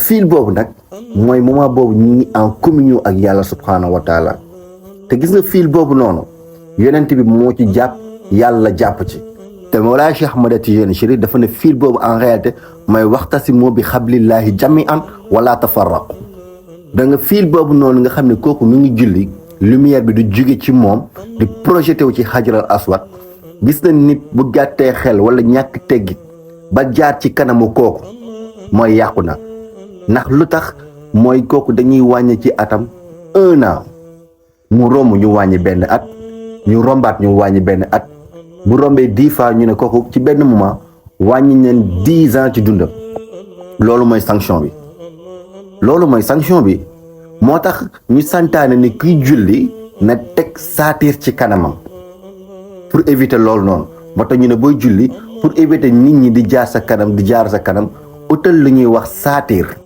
fil boobu nag mooy moment boobu ñu ngi en communion ak yàlla subhanahu wa taala te gis nga fil boobu noonu yonent bi moo ci jàpp yàlla jàpp ci te Mawlaay Cheikh Ahmad Tijaani Chérif dafa ne fil boobu en réalité mooy waxtasimu bi xablillahi jami'an wala tafarraqu da nga fil boobu noonu nga xam ne kooku mu ngi julli lumière bi du jóge ci moom di projeté wu ci xajaral aswad gis na nit bu gàttee xel wala ñàkk teggit ba jaar ci kanamu kooku mooy yàqu na ndax lu tax mooy kooku dañuy wàññi ci atam 1 an mu romb ñu wàññi benn at ñu rombaat ñu wàññi benn at bu rombee 10 fois ñu ne kooku ci benn moment wàññi neen 10 ans ci dundam loolu mooy sanction bi moo tax ñu santaane ni kuy julli na teg saatir ci kanamam pour éviter loolu noonu moo tax ñu ne booy julli pour éviter nit ñi di jaar sa kanam utal lu ñuy wax saatir